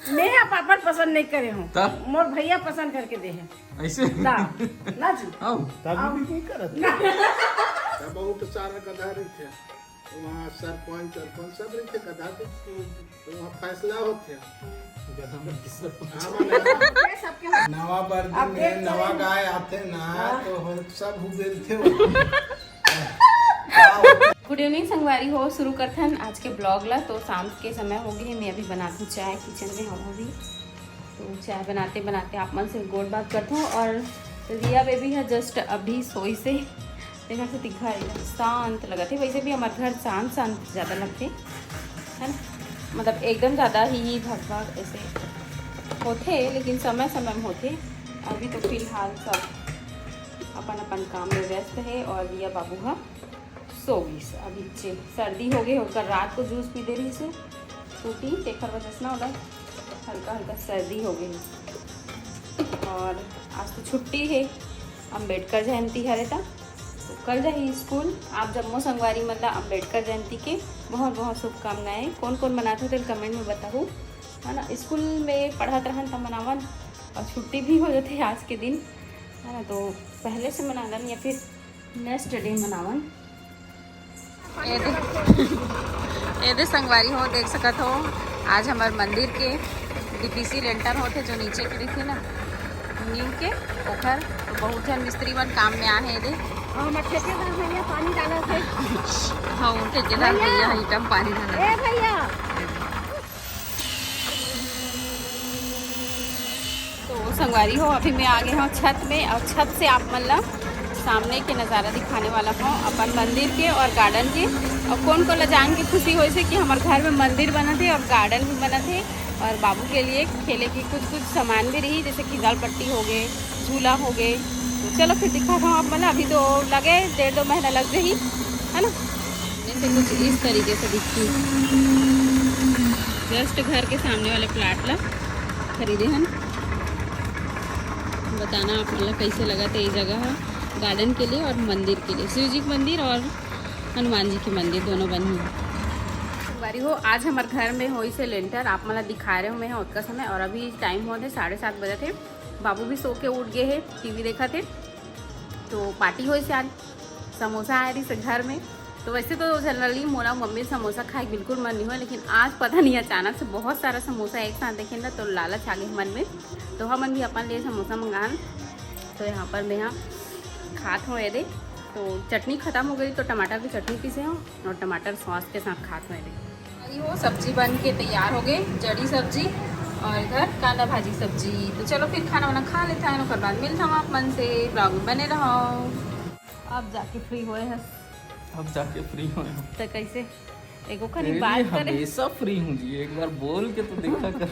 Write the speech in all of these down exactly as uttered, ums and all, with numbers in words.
मैं हा पापड़ पसंद नहीं करे हूँ। तब? मोर भैया पसंद करके दे है। ऐसे? दा, ना जी। आओ। तब भी नहीं करत। ना। बहुत सारा गधा रहिथे, वहाँ सरपंच अरपंच सब रहिथे, गधा के तो वहाँ फैसला होथे। गधा मन के सब हाँ, मतलब, ये सबके नवा बर्दी अब में देख नवा तो गाय आथे ना, तो हम सब उबेलथे हो। गुड इवनिंग संगवारी हो। शुरू करथन आज के ब्लॉग ला। तो शाम के समय हो गए, मैं अभी बनात हूँ चाय, किचन में हूँ अभी। तो चाय बनाते बनाते आप मन से गोठ बात करत हूँ। और रिया बेबी है जस्ट अभी सोई से, देखा से दिखा एकदम शांत लगत है। वैसे भी हमार घर शांत शांत ज़्यादा लगते है ना, मतलब एकदम ज़्यादा ही भग भग ऐसे होथे, लेकिन समय समय में होथे। अभी तो फिलहाल सब अपन अपन काम में व्यस्त है। और रिया बाबू हा सो गिस अभी चे। सर्दी हो गई, ओकर रात को जूस पी दे रही से टूटी, तेखर वजह से ना ओला हल्का हल्का सर्दी हो गई। और आज तो छुट्टी है, अम्बेडकर जयंती हरे ता, तो कल जाही स्कूल। आप जम्मो संगवारी मन ला अम्बेडकर जयंती के बहुत बहुत शुभकामनाएं। कौन कौन मनात हो तेल कमेंट में बताहू, है ना। स्कूल में पढ़त रहन त मनावन, और छुट्टी भी हो जाते आज के दिन, है ना। तो पहले से मनालन या फिर नेक्स्ट डे मनावन। ये दे, ये दे संगवारी हो, देख सकत हो आज हमार मंदिर के डीपीसी लेंटर होथे, जो नीचे के रहिथे ना नींव के, ओखर तो बहुत झन मिस्त्री मन काम में आहे। ये दे हम ठेकेदार भैया पानी डाला थे। हाँ, ठेकेदार भैया। भैया ही कम पानी डाला। ए भैया, तो संगवारी हो, अभी मैं आ गए हूँ छत में और छत से आप मन ला सामने के नज़ारा दिखाने वाला हूँ अपन मंदिर के और गार्डन के। और कौन को ला जान के खुशी होइसे कि हमारे घर में मंदिर बनत है और गार्डन भी बनत है, और बाबू के लिए खेले की कुछ कुछ सामान भी रही, जैसे खिजाल पट्टी हो गए, झूला हो गए। तो चलो फिर दिखाता हूँ आप मन ला। अभी तो लगे डेढ़ दो महीना लग जाही, है ना। सामने से कुछ इस तरीके से दिखती, जस्ट घर के सामने वाले प्लाट ला खरीदे हन। बताना आप मन ला कैसे लगा थे ये जगह गार्डन के लिए और मंदिर के लिए, शिव जी के मंदिर और हनुमान जी के मंदिर दोनों बनी है। संगवारी हो, आज हमारे घर में होइसे लेंटर, आप मन ला दिखा रहे हो मैं ओतका समय, और अभी टाइम होत है साढ़े सात बजे थे। बाबू भी सो के उठ गए है, टीवी देखत है। तो पार्टी होइसे आज, समोसा आए रही से घर में। तो वैसे तो जनरली मोला मम्मी समोसा खाए के बिल्कुल मन नहीं हो, लेकिन आज पता नहीं अचानक से बहुत सारा समोसा एक साथ देखे ना, तो लालच आ गई मन में। तो हमन भी अपन लिए समोसा मंगान। तो यहाँ पर मैं यहाँ खात हूँ ये दे, तो चटनी खत्म हो गई, तो टमाटर की चटनी पीसे हूँ और टमाटर सॉस के साथ खात हूँ ये दे। अरे वो सब्जी बन के तैयार हो गई, जड़ी सब्जी और इधर कांदा भाजी सब्जी। तो चलो फिर खाना वाना खा लेते हैं, ओकर बाद मिलता हूँ आप मन से, ब्लॉग में बने रहो। अब जाके फ्री होए हस। अब जाके फ्री होए हूँ। तो कैसे एगो खनी तेरे बात लिए करे। हमेशा फ्री हूँ जी, एक बार बोल के तो देखा कर।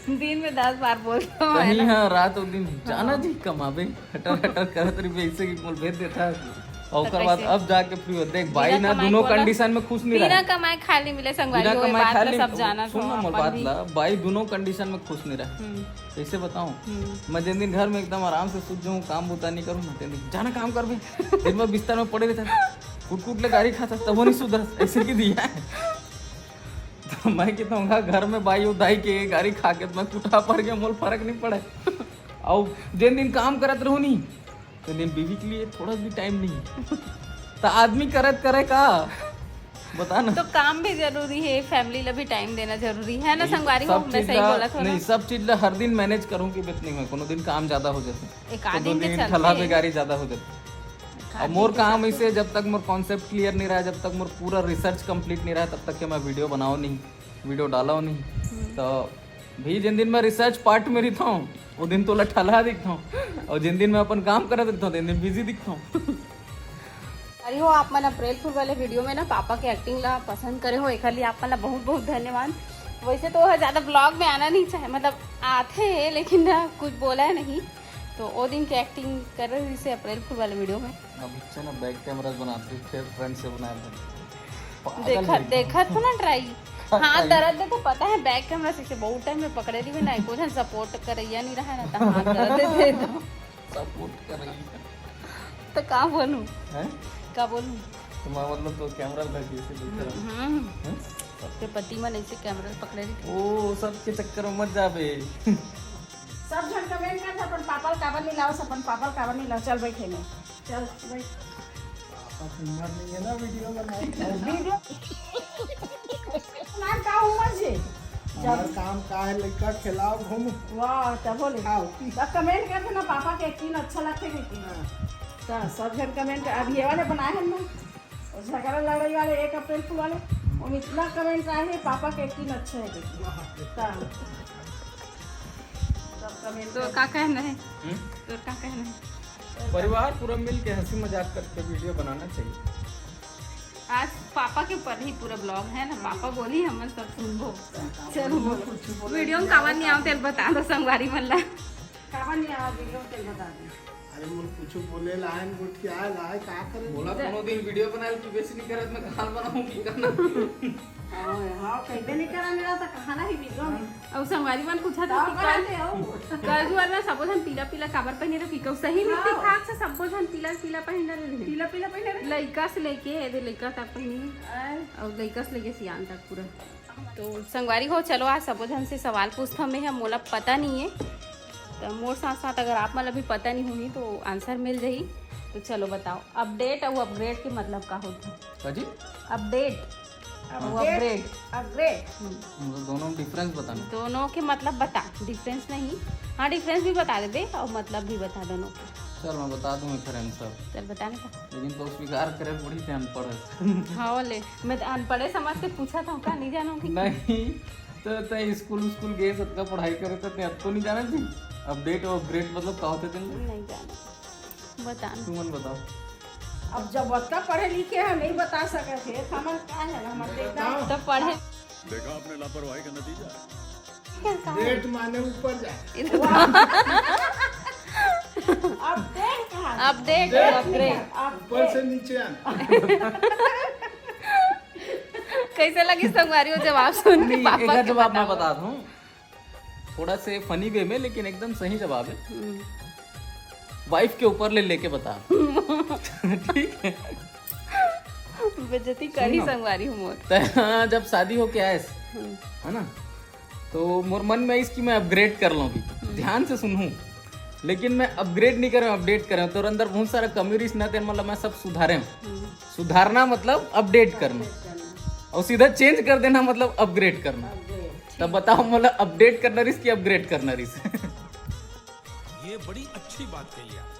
दिन में दस बार बोलता हूँ, है कहीं ना? हाँ, रात और दिन जाना जी कमाबे, हटर हटर करत रही ऐसे कि मोल भेज देता है। और ओकर बाद कैसे? अब जाके फ्री हो। देख भाई बिना ना कमाए दोनों को ना, कंडीशन में खुश नहीं बिना रहा। कमाए खाली मिले संगवारी बिना हो, ये कमाए बात खाली तो सब जानत सुन हो ना मोर अपन बात भी। ला, भाई दोनों कंडीशन में खुश नहीं रहा। हम्म, कैसे बताऊँ? हम्म। मैं जिन दिन घर में एकदम आराम से सुत जाऊँ, काम बुता नहीं करूँ ना, तेन दिन जाना काम करबे। दिन में बिस्तर में पड़े रहता, कुट कुट ले गारी खाता, तब वो नहीं सुधर, ऐसे की दिया है। तो मैं कहता हूँ घर में बाई उदाई के गारी खा के तो मैं कुटा पड़ गया, मोल फर्क नहीं पड़े। और जिन दिन काम करत रहू नहीं, तो दिन बीवी के लिए थोड़ा भी टाइम नहीं। तो आदमी करत करे का, बता ना। तो काम भी जरूरी है, फैमिली ला भी टाइम देना जरूरी है ना। संगवारी हो, सब मैं चीज सही ला, बोलत हूँ नहीं, ना। सब चीज ला हर दिन मैनेज करूँ कि बेत नहीं हुआ, कोनो दिन काम ज्यादा हो जाता, एक तो आध दो दिन के दिन चलते ठला हैं। बेगारी ज्यादा हो जाता। हाँ, अब मोर ठीक है, काम सब ऐसे, जब तक मोर कॉन्सेप्ट क्लियर नहीं रहा, जब तक मोर पूरा रिसर्च कंप्लीट नहीं रहा, तब तक के मैं वीडियो बनाओ नहीं, वीडियो डालो नहीं। तो भी जिन दिन मैं रिसर्च पार्ट में रहता हूँ, वो दिन तो लठला दिखता हूँ, और जिन दिन मैं अपन काम करत रहता हूँ, दिन दिन बिजी दिखता हूँ। अरे हो, आप मन अप्रैल फूल वाले वीडियो में ना पापा के एक्टिंग ला पसंद करे हो, एकर लिए आप मन ला बहुत बहुत धन्यवाद। वैसे तो वह ज्यादा ब्लॉग में आना नहीं चाहे, मतलब आते हैं लेकिन ना कुछ बोला है नहीं, तो वो दिन के एक्टिंग कर रही से अप्रैल फूल वाले वीडियो में। अब इससे ना बैक कैमरा बनाते, फिर फ्रंट से बनाए थे। पागल देखा है एकदम। देखा था ना ट्राई। हाँ, हाथ ट्राई। दर्द दे तो पता है, बैक कैमरा से बहुत टाइम में पकड़े रही ना, कुछ सपोर्ट करैया नहीं रहा ना, तो हाथ दर्द दे तो। सपोर्ट कर रही है। तो का बोलूं? हैं? का बोलूं? तो मैं मतलब तो कैमरा लग गई से बैठा। हम्म। हैं? सबके पति मन ऐसे कैमरा पकड़े रहिथे। ओ, सबके चक्कर में मत जाबे। सब झन कमेंट करथे, अपन पापा ल काबर नहीं लाओ, अपन पापा ल काबर नहीं लाओ। चल बैठे में, चल बैठ। पापा की उम्र नहीं है ना वीडियो बनाए की। वीडियो तुम्हार का उम्र छे? हमार काम का है, लड़का खिलाओ, घूमो। वाह, तब बोले। खाओ, पी। तब कमेंट करथे ना, पापा के एक्टिंग अच्छा लगथे कि। हाँ। तो सब झन कमेंट, अब ये वाले बनाए हैं ना, और झगड़ा लड़ाई वाले, एक अप्रैल फूल वाले, हम इतना कमेंट आए हैं, पापा के एक्टिंग अच्छा है, देखिए। वाह। तो सब कमेंट तो कर- का कहना है? हम्म? तो का कहना है? परिवार पूरा मिल के हंसी मजाक करके वीडियो बनाना चाहिए। आज पापा के ऊपर ही पूरा ब्लॉग है ना, पापा बोली हमन सब सुनबो। चलो बोलो। वीडियो में काबर नहीं आवते बता दो संगवारी मन ला। काबर नहीं आवा वीडियो में, चल बता दे। अरे मोर कुछ बोले लाइन गोठिया लाए का करे? बोला कोनो दिन वीडियो बनाए की बेइज्जती नहीं करत, मैं कहां बनाऊं की करना। हाँ, हाँ, कहीं नहीं करा मेरा तो कहां ना ही वीडियो में। अउ संगवारी मन पूछा था का कि कल, बनाते हो? कल जुआर में सबो झन पीला पीला काबर पहिने रहे, कि कहू सही में हाँ। इत्तेफाक से सबो झन पीला पीला पहिने रहे। पीला पीला पहिने रहे। लइका से लेके, एदे लइका तक पहिने। आय। अउ लइका से लेके सियान तक पूरा। तो संगवारी हो, चलो आज सबो झन से सवाल पूछथव मैं ह, मोला पता नहीं है। तो मोर साथ साथ अगर आप मन ला भी पता नहीं होही तो आंसर मिल जाही। तो चलो बताओ, अपडेट अउ अपग्रेड के मतलब का होथे? का जी? अपडेट अउ अपग्रेड। अपग्रेड। हम्म। मतलब दोनों में डिफरेंस बताना। दोनों के मतलब बता, डिफरेंस नहीं, हाँ डिफरेंस भी बता देबे और मतलब भी बता दोनों के। चल मैं बता दूं एकर आंसर। चल बता ना। लेकिन तो स्वीकार करे पड़ी थे अनपढ़ है। हाँ ले, मैं तो अनपढ़े समझ के पूछा था का, नहीं जानोगी? नहीं, तो तै स्कूल स्कूल गए, सतका पढ़ाई करे तो तै अब तो नहीं जाना थी। अपडेट और अपग्रेड मतलब का होथे तेन? नहीं जाना। बता ना। तुमन बताओ। अब जब ओतका पढ़े लिखे हैं, नहीं बता सके थे, तो हमर का है, हमर तो एकदम बताओ। तो पढ़े। देखा आपने लापरवाही का नतीजा। क्या कहा? अपडेट माने ऊपर जा। इधर वाह। अपडेट कहा? Update, update upgrade. नहीं, ऊपर से नीचे आना। कैसे लगी संगवारी हो जवाब सुन के? नहीं, पापा एकर के जवाब मैं बताओ। बता दूं, थोड़ा से फनी वे में, लेकिन एकदम सही जवाब है। हम्म। वाइफ के ऊपर ले लेके बता। ठीक है। बेइज्जती करी सुन ना। संगवारी हो मोर। त जब शादी होके आयस, हम्म। है ना, तो मोर मन में आइस कि मैं अपग्रेड कर लूँ भी। हम्म। ध्यान से सुनहूँ, लेकिन मैं अपग्रेड नहीं करें, अपडेट करें। तोर अंदर बहुत सारा कमी रहिस ना, तेन मतलब मैं सब सुधारे हूँ। हम्म। सुधारना मतलब अपडेट करना। अपडेट करना। और सीधा चेंज कर देना मतलब अपग्रेड करना। अपग्रेड, तब ठीक। बताओ, मतलब अपडेट करना रहिस कि अपग्रेड करना रहिस? ये बड़ी अच्छी बात कही आप।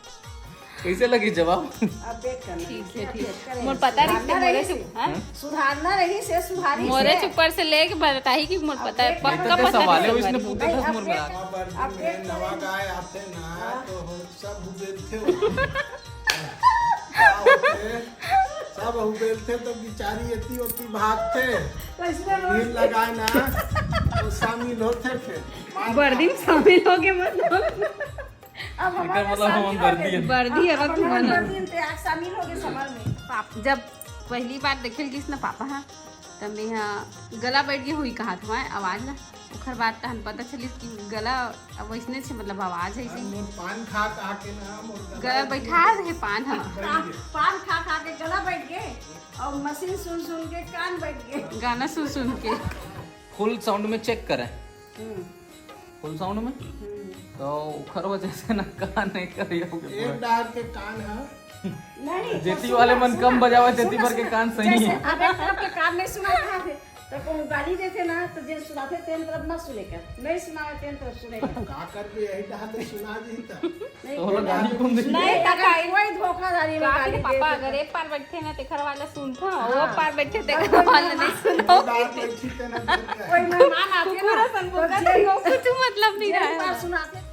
कैसे लगी जवाब? अपडेट करना ठीक रहिस, है, ठीक। अपडेट करें। मोर पता रहिस सुधारना ते मोरे रहिस से, से, हाँ? हाँ? सुधारना रहिस से, सुधारी मोरे से। से ऊपर से लेके बताही कि मोर पता है, अपडेट पक्का नहीं तो पता सवाल है, रहिस उसने संगवारी। पूछा नहीं, था मोर अपडेट, मेरा। अब अपडेट में नवा करें। गाय आते ना, हाँ। तो हो सब हुबेलथे हो। का होथे? सब हुबेलथे तो बिचारी एती ओती भागथे। तो इसमें वो भीड़ लगाए ना, तो शामिल होथे फिर। बर्दी में शामिल हो गए मतलब। अब एकर हमारे मतलब शामिल हम हो बर्दी गए। हैं। बर्दी है अब ना तू हमारे बना। बर्दी में ते आज शामिल हो गए समर में। पाप-, जब पहली बार देखे लगिस ना पापा, हाँ, त मेहा गला बैठ गए हुई कहा था आवाज ला। ओखर बाद तहन पता चलिस कि गला अब वैसने छे, मतलब आवाज है अरे ऐसे। मोर पान खा खा के ना, मोर गला गला बैठा है पान ह। बैठ गया। पान खा खा के गला बैठ गए और मशीन सुन सुन के कान बैठ गए। गाना सुन सुन के। फुल साउंड में चेक करें। हम्म। फुल साउंड में? हम्म। तो ओखर वजह से ना कान नहीं करिया हो गया एक पूरा। डार के कान है। नहीं, जेती तो वाले सुन, मन सुन, कम बजावा, तेती सुन, भर के सुन। कान सही जैसे है। अब एक तरफ के कान नहीं सुना कहाँ थे, तो कहूँ गाली देते ना, तो जे सुनाते तेन तरफ ना सुने कर, नहीं सुनावे तेन तरफ सुने कर। का करबे, यही डार तो सुना दी तो। नहीं, तो ओला गाली कौन दे? नहीं, नहीं, अगर कोई धोखाधड़ी में का गाली के दे पापा देता। अगर एक पार बैठे ना, तेखर वाला सुनता, हाँ। वो पार बैठे, तेखर वाला नहीं सुनता। बात बैठी के ना, कोई मेहमान आते ना, कुकुर असन तो बोलता, जे, तो कुछ मतलब नहीं जे रहा है। बात सुनाते।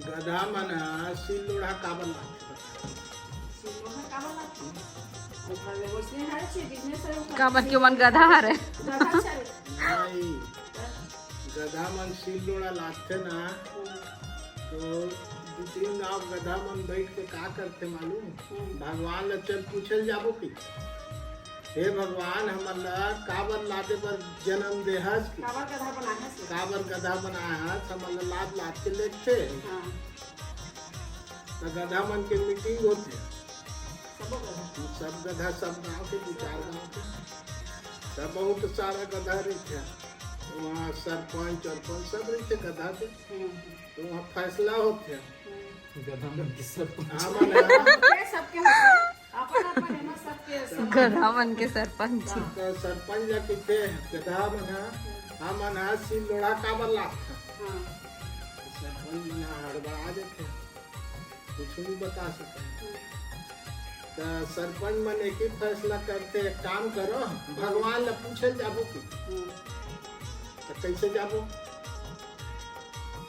गधा मन ह सिल लोढ़ा काबर लाथे? सिल लोढ़ा काबर लाथे? ओकर ले वैसे हर चीज बिजनेस है, ओकर काबर के मन गधा हरे। गधा चले। नहीं, गधा मन सिल लोढ़ा लाथे ना, हम्म। तो दू तीन गांव गधा मन बैठ के का करथे मालूम? हम्म। भगवान ला चल पूछे ल जाबो कि हे भगवान, हमन ला काबर लादे बर जन्म दे हस? काबर गधा बनाए हस? काबर गधा बनाए हस? हमन ला लाद लाद के लेगथे। हाँ। त गधा मन के मीटिंग होथे। सबो गधा? सब गधा, सब गांव के, दू चार गांव के। त बहुत सारा गधा रहिथे, वहाँ सरपंच अरपंच सब रहिथे गधा के। हम्म। तो वहाँ फैसला होथे। हम्म। गधा मन के सरपंच। हाँ, मन ह। ये सबके होथे, अपन अपन है ना, सबके सब। गधा मन के सरपंच। सबके सरपंच ला कहिथे, गधा मन ह, हमन ह सिल लोढ़ा काबर लाथन? हाँ। सरपंच मन ह हड़बड़ा देथे, कुछ नहीं बता सकते। हम्म। त सरपंच मन एक ही फैसला करथे, एक काम करो, भगवान ला पूछे जाबो कि? हम्म। त कैसे जाबो?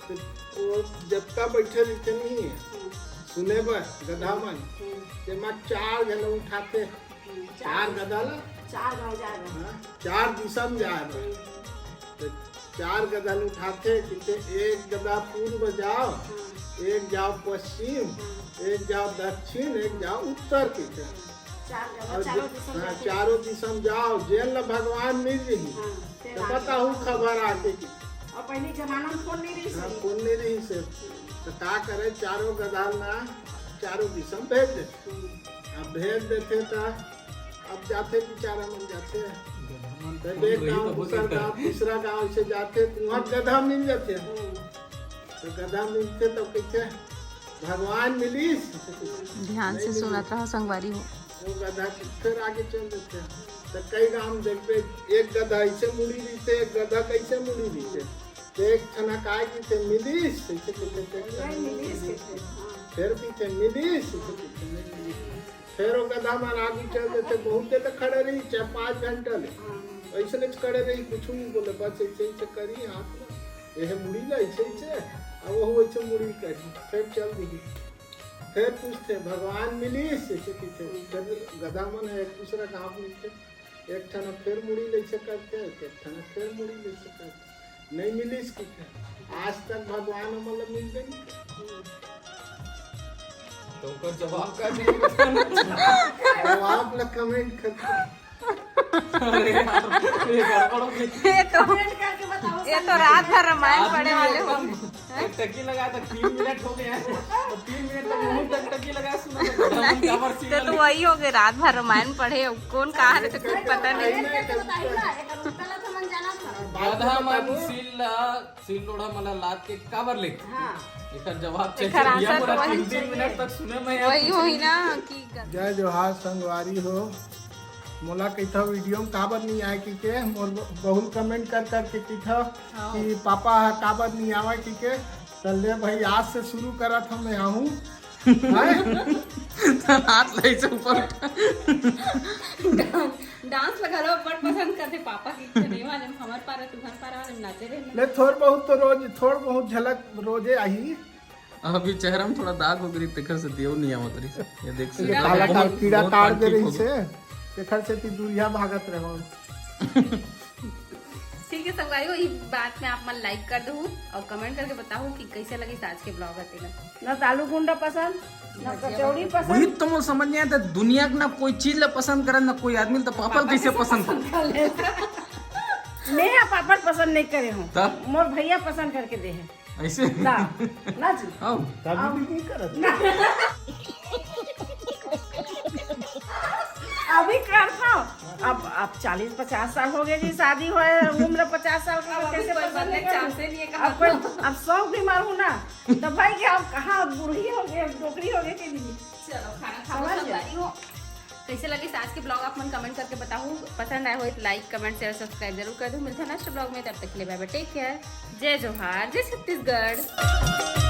त वो जतका बैठे रहिथे नहीं, हम्म। सुने बर गधा मन, हम्म। तेमा चार झन उठाथे, हम्म, चार चार। गधा ला, चार भाई जा रहे हैं। हाँ, चार दिशा में जाए बर। हम्म। त चार गधा ल उठाथे, कहिथे, एक गधा पूर्व जाओ, हाँ। एक जाओ पश्चिम, हाँ। एक जाओ दक्षिण, एक जाओ उत्तर, कहिथे। चार गधा, अउ चारों जे-, दिशा हाँ, जाथे। चारों दिशा में जाओ, जेन ला भगवान मिल जही। हाँ, फिर त आगे। बताहू खबर आके कि। अउ पहले जमाना में फोन नहीं रही हाँ, सही। फोन नहीं रही से। त का करे, चारों गधा ल ना, चारों दिशा में भेज दे। हम्म। अब भेज देथे त अब जाथे, बेचारा मन जाथे। गधा मन त फोन एक रही गाँव, तभो दूसर देथे। गाँव, तीसरा गाँव से जाथे, त उहाँ गधा मिल जाथे। हम्म। त गधा मिलथे त कहिथे, "भगवान मिलिस।" ध्यान से नहीं सुनत मिलिस। रहो संगवारी हो। वो गधा के फिर आगे चल देथे। त कई गाँव में देखबे, एक गधा ऐसे मुड़ी रहिथे, एक गधा कैसे मुड़ी रहिथे। त एक ठना काय कहिथे, "मिलिस," ऐसे कहिथे, त एक ठना नहीं मिलिस कहिथे, हाँ। फिर कहिथे, "मिलिस," ऐसे कहिथे, "नहीं मिलिस।" फिर वो गधा मन आगू चल देथे, बहुत देर तक खड़े रही, चार पाँच घंटा ले। हाँ। ऐसे ले खड़े रही, कुछ नहीं बोले, बस ऐसे ऐसे करी हाथ में, यह मुड़ी ला ऐसे ऐसे, अब वो ऐसे मुड़ी करी, फिर चल दी। फिर पूछथे, "भगवान मिलिस?" ऐसे कहिथे। फिर गधा मन है, एक दूसरा गाँव मिलथे, एक ठन फिर मुड़ी ले ऐसे करथे, एक ठन फिर मुड़ी ले ऐसे करथे। नहीं मिलिस कहिथे। आज तक भगवान हमन ला मिलबे नहीं करे। तो ओकर जवाब का देबे? जवाब ला comment करके। अरे यार, ये गड़बड़ हो गई। ये तो, comment करके बताओ, ये तो रात भर रामायण आज पढ़े मैं वाले हो। एकदम टकटकी लगा था, तीन मिनट हो गया है। और तीन मिनट तक मुंह टकटकी लगा सुना था, गधा मन नहीं, काबर तो, सीरियल तो वही हो गए, रात भर रामायण पढ़े, कौन कहाँ रहे तो कुछ पता नहीं। करके बताइए ना, एक रुपया ला तो मन जाना था। गधा मन सील ला, सील लोढ़ा मन ला लाद के काबर लेथे? हाँ। एकर जवाब एकर चाहिए भैया, answer पूरा तो वही तीन, तीन चाहिए। मिनट तक सुने मैं यार, वही, कुछ वही नहीं। ना कि गधा जय जोहार संगवारी हो, मोला कहिथा video में काबर नहीं आए कहिके, मोर ब-, बहुत comment कर करके कहिथा हाँ। कि पापा ह काबर नहीं आवे कहिके। त ले भाई, आज से शुरू करत हूँ मैं आहूँ। हैं? हाथ ले से ऊपर उठा। डांस ला घलो बड़ पसंद करथे पापा के, चने वाले में, हमर पारा, तुहर पारा वाले में नाचे रहे ना। ले थोड़ बहुत तो रोज, थोड़ बहुत झलक रोजे आही। अभी चेहरा में थोड़ा दाग हो गई, तेखर से देव नहीं आवत रही। ये देख ये सकते काला हो, काल बहुत, कीड़ा बहुत काट दे आंखी रही खोल। से, तेखर से ती दूरिया भागत रहो। ठीक है संगवारी हो, ये बात में आप मन like कर दो और comment करके बताओ कि कैसे लगी आज के vlog है तेला। ना त आलू गुंडा पसंद, ना भजिया कचौड़ी पसंद। वही तो मोर समझ नहीं आता, दुनिया के ना कोई चीज ला पसंद करे, ना कोई आदमी ला, तो पापा ला कैसे पसंद कर ले? मैं हा पापड़ पसंद नहीं करे हूँ, तब? मोर भैया पसंद करके दे है। ऐसे? ना, ना जी। आओ। तभी भी नहीं करत। ना। अभी करता हूँ। अब, अब चालीस पचास साल हो गए जी, शादी होए, उम्र पचास साल का, अब अभी कैसे कोई पसंद बदले नहीं करता? चांस ही नहीं है, कहाँ अब कोई, अब सौ बीमार हूँ ना, तो भाई क्या, अब कहाँ बूढ़ी हो गई, डोकरी हो गई कि नहीं? चलो, खाना खाओ, समझ गए? संगवारी हो। कैसे लगे आज के vlog, आप मन comment करके बताओ। पसंद आए हो तो like, comment, share, subscribe जरूर कर दो। मिलते हैं next vlog में, तब तक के लिए bye bye, take care, जय जोहार, जय छत्तीसगढ़।